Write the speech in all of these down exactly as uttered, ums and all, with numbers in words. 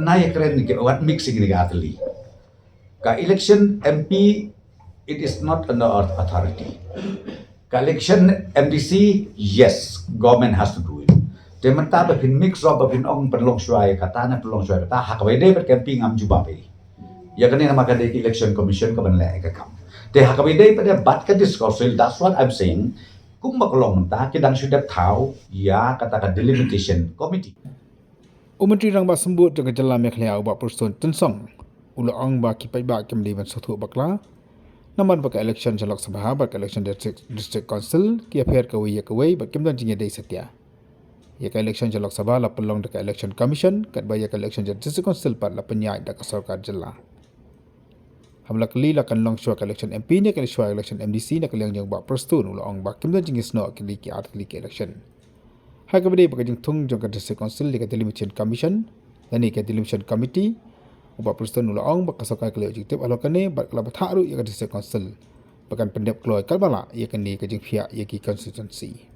Na ïa kren ki wat mix ki ni ka atli. Ka election M P, it is not under our authority. Ka election M D C, yes, government has to do it. Te mynta ba phin mix up, ba phin ong pynlong shuwa ïa kata ne pynlong shuwa ïa kata, ha kaba ïadei bad ka M P ngam jubab ei. Ïa kane namar ka dei ka election commission ka ban leh ïa ka kam. Te ha kaba ïadei bad ka district council, that's what I'm saying. Kumba ka long mynta, ki dang shu dep thaw ïa kata ka delimitation committee. U Myntri Rangbah Symbood jong ka jylla Meghalaya, u Bah Prestone Tynsong, u la ong ba ki paidbah kim dei ban sngewthuh bakla namar ba ka election sha Lok Sabha bad ka election district, district council ki ïapher kawei ïa kawei bad kim don jingïadei satia. Ïa ka election sha Lok Sabha la pynlong da ka election commission, katba ïa ka election sha district council pat la pynïaid da ka sorkar jylla. Haba la kylli la kan long shuwa ka election M P ne kan shuwa election M D C, na ka liang jong u Bah Prestone u la ong ba kim don jingïasnoh ki dei ki ar tylli ki election. Ha kaba ïadei bad ka jingthung jong ka District Council ïa ka Delimitation Commission lane ka Delimitation Committee, u Bah Prestone u la ong ba ka sorkar ka la ïoh jingtip halor kane bad ka la bthah ruh ïa ka District Council ba kan pyndep kloi katba lah ïa kane ka jingphiah ïa ki constituency.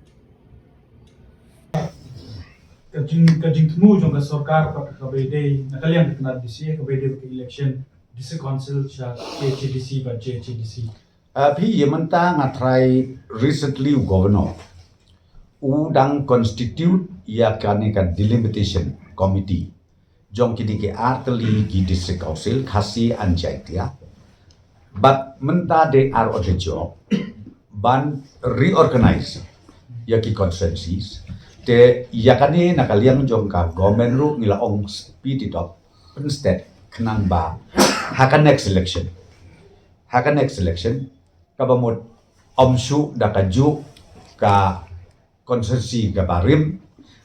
Ka jing, ka jingthmu jong ka sorkar pat kaba ïadei na ka liang ka tnat D C, kaba ïadei bad ka election District Council sha K H A D C bad J H A D C. Uh, phi, ïa mynta nga tharai recently u Governor u dang constitute ïa kane ka Delimitation Committee jong kine ki ar tylli ki District Council, Khasi and Jaintia. Bad mynta they are on the job ban reorganize ïa ki constituencies. Te ïa kane na ka liang jong ka government ruh ngi la ong speed it up, pynsted, khnang ba ha ka next election, ha ka next election, kaba mut ym shuh da kajuh ka constituency kaba rim,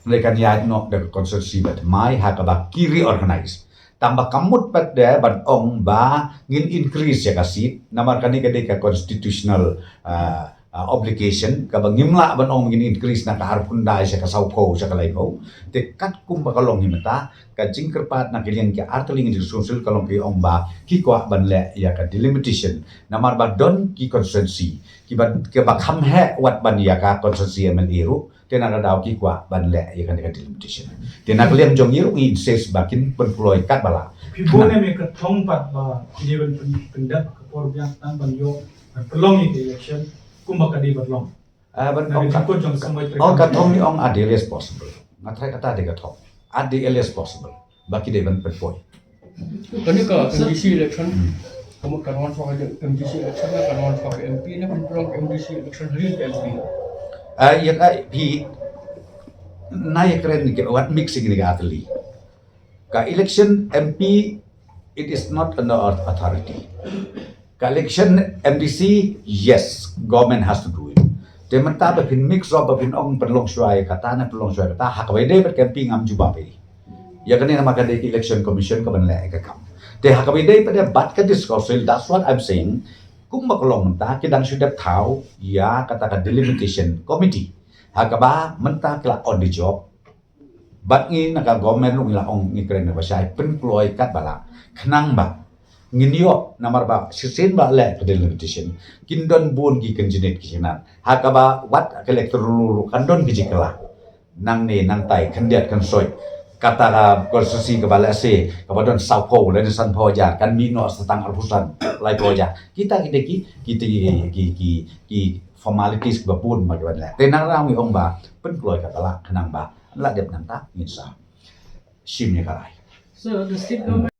hynrei kan ïaid noh da ka constituency ba thymmai ha kaba ki reorganize. Tang ba kam mut pat de ban ong ba ngin increase ïa ka seat, namar kane ka dei ka constitutional, uh, uh, obligation, kaba ngim lah ban ong ngin increase na ka arphew khyndai sha ka sawphew sha ka laiphew. Te katkum ba ka long hi mynta, ka jingkyrpad na ka liang ki ar tylli ki District Council ka long ki ong ba ki kwah ban leh ïa ka delimitation. Namar ba don ki constituency kiba, kiba kham heh wat ban ïa ka constituency M L A ruh, te na ka daw ki kwah ban leh ïa kane ka delimitation. Te na ka liang jong ngi ruh ngi insist ba kin pynkloi katba lah. Phi bun em ïa ka thong pat ba ki dei ban pyn-, pyndep ka por biang tang ban ïoh ban pynlong ïa ka election kumba ka dei ban long. Ah, ban ong ka, ong ka thong ni ong as early as possible. Nga tharai kata dei ka thong. As early as possible. Ba ki dei ban pynpoi. Kane ka M D C election, ka mut kan wan shuwa ka M D C election, kan wan shuwa ka M P, ne kan pynlong M D C election, ha ka M P. Ah, ïa ka phi, na ïa kren ni ka wat mix ni ka atli. Ka election M P, it is not under our authority. Ka election M D C, yes, government has to do it. Te mynta ba phin mix up, ba phin ong pynlong shuwa ïa kata ne pynlong shuwa ïa kata, ha kaba ïadei bad ka M P ngam jubab ei. Ïa kane namar ka dei ka election commission ka ban leh ïa ka kam. Te ha kaba ïadei bad ka District Council, that's what I'm saying. Kumba ka long mynta, ki dang shu dep thaw ïa kata ka delimitation committee. Ha kaba mynta ki la on the job. Bad ngi na ka government ruh ngi la ong ngi kren ba shai pynkloi katba lah. Khnang ba ngin ïoh namar ba shisien ba leh ka delimitation kin don bun ki kynjnit ki kynjnat. Ha kaba wat ka electoral roll ruh kan don ki jingkylla. Nangne nangtai, khyndiat khynsoit. Kata ka constituency kaba lehse kaba don sawphew lane sanphew hajar kan mih noh sa tang arphew san, laiphew hajar. Kita kita ki, kita ki, ki, ki, ki formalities kiba bun ba kiba leh. Te nang rang ngi ong ba pynkloi katba lah khnang ba la dep nangta ngin sa shim ïa ka rai. So the state government